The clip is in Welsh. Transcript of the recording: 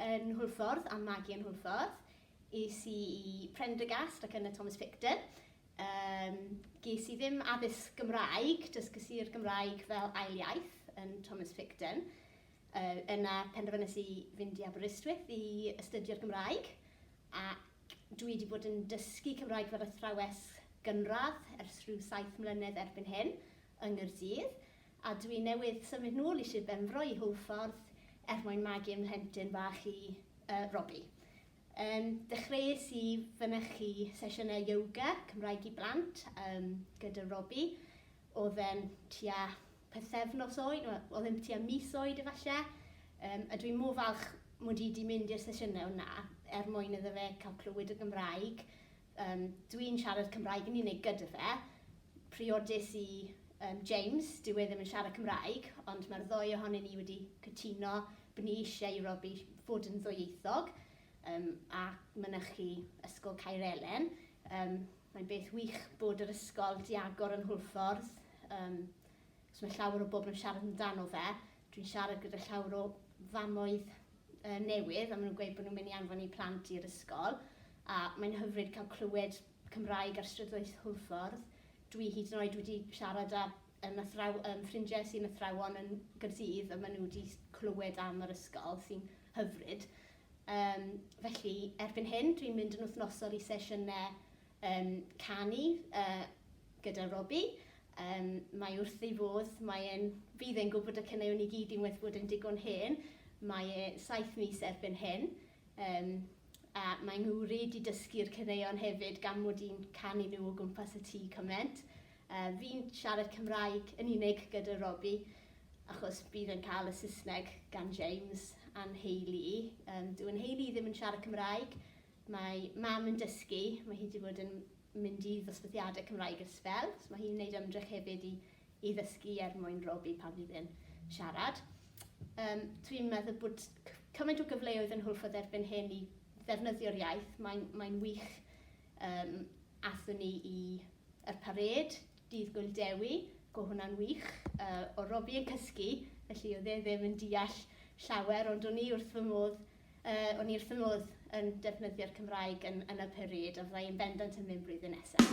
yn Hwlffordd a magu yn Hwlffordd. Es i i Prendergast ac yna Thomas Picton. Um, ges i ddim addysg Gymraeg, dysges i'r Gymraeg fel ail iaith yn Thomas Picton. Uh, yna penderfynais i fynd i Aberystwyth i astudio'r Gymraeg a dwi wedi bod yn dysgu Cymraeg fel athrawes gynradd ers rhyw saith mlynedd erbyn hyn yng Nghaerdydd a dwi newydd symud nôl i Sir Benfro i Hwlffordd er mwyn magu 'y mhlentyn bach i, uh, Robbie. Um, dechreuais i fynychu sesiynau yoga Cymraeg i blant um, gyda Robbie. Oedd e'n tua pythefnos oed, oedd e'n tua mis oed efallai. Um, a dwi'n mor falch mod i wedi mynd i'r sesiynau yna er mwyn iddo fe cael clywed y Gymraeg. Um, dwi'n siarad Cymraeg yn unig gyda fe. Priodus i um, James, dyw e ddim yn siarad Cymraeg, ond mae'r ddoi ohonyn ni wedi cytuno bod ni eisiau i Robbie fod yn ddwyieithog um, a mynychu Ysgol Caer Elen. Um, mae'n beth wych bod yr ysgol di agor yn Hwlffordd. Um, so mae llawer o bobl yn siarad amdano fe. Dwi'n siarad gyda llawer o famoedd uh, newydd a maen nhw'n gweud bod nhw'n mynd i anfon eu plant i'r ysgol a mae'n hyfryd cael clywed Cymraeg ar strydoedd Hwlffordd. Dwi hyd yn oed wedi siarad â um, athraw, um, ffrindiau sy'n athrawon yn Gaerdydd a maen nhw wedi clywed am yr ysgol sy'n hyfryd. Um, felly, erbyn hyn, dwi'n mynd yn wythnosol i sesiynau um, canu uh, gyda Robbie. Um, mae wrth ei fodd, mae e'n, fydd e'n gwybod y caneuon i gyd unwaith bod e'n digon hen. Mae e saith mis erbyn hyn. Um, a mae ngŵr i wedi dysgu'r caneuon hefyd gan mod i'n canu nhw o gwmpas y tŷ cymaint. Uh, fi'n siarad Cymraeg yn unig gyda Robbie, achos bydd yn cael y Saesneg gan James a'n nheulu i. Um, dyw yn nheulu i ddim yn siarad Cymraeg. Mae mam yn dysgu, mae hi wedi bod yn mynd i ddosbarthiadau Cymraeg ers sbel, so mae hi'n gwneud ymdrech hefyd i, i ddysgu er mwyn Robbie pan fydd e'n siarad. Um, dwi'n meddwl bod cymaint o gyfleoedd yn Hwlffordd erbyn hyn i ddefnyddio'r iaith, mae'n mae wych. Um, athon ni i yr parêd, dydd Gwyl Dewi, go hwnna'n wych. Uh, o Robbie yn cysgu, felly oedd e ddim yn deall llawer, ond o'n i wrth fy modd Uh, o'n i wrth fy modd yn defnyddio'r Cymraeg yn, yn y parêd a fydda i'n bendant yn mynd blwyddyn nesaf.